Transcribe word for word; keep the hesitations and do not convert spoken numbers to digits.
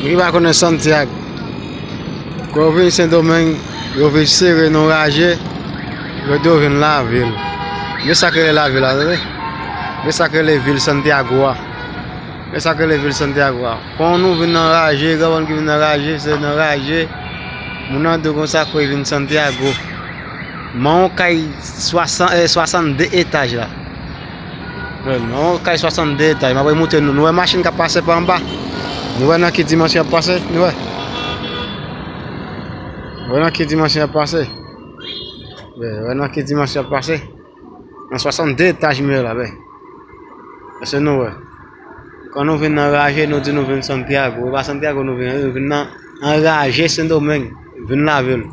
Moun ki pa konnen Santiag, kò yo vin Sendomeng, yo vin sere nan raje, yo di yo vin lavil. Men sa k rele lavil la, tande? Men sa k rele vil Santiago a. Men sa k rele vil Santiago a. Kon nou vin nan raje, granmoun ki vin nan raje, se nan raje. Moun nan di konsa kò yo vin Santiago. Men yon kay swasan, eh, swasannde etaj la. Yon kay swasannde etaj. M ap moutre nou. Nou wè machin k ap pase pa anba? Nou wè nan ki dimansyon y ap pase? Nou wè? Nou wè nan ki dimansyon y ap pase? Wè, wè nan ki dimansyon y ap pase? Nan swasannde etaj m ye la, wè. Èske nou wè? Kan nou vin nan raje, nou di nou vin Santiago. E pa Santiago nou vin, nou vin nan, nan raje Sendomeng. Vin lavil.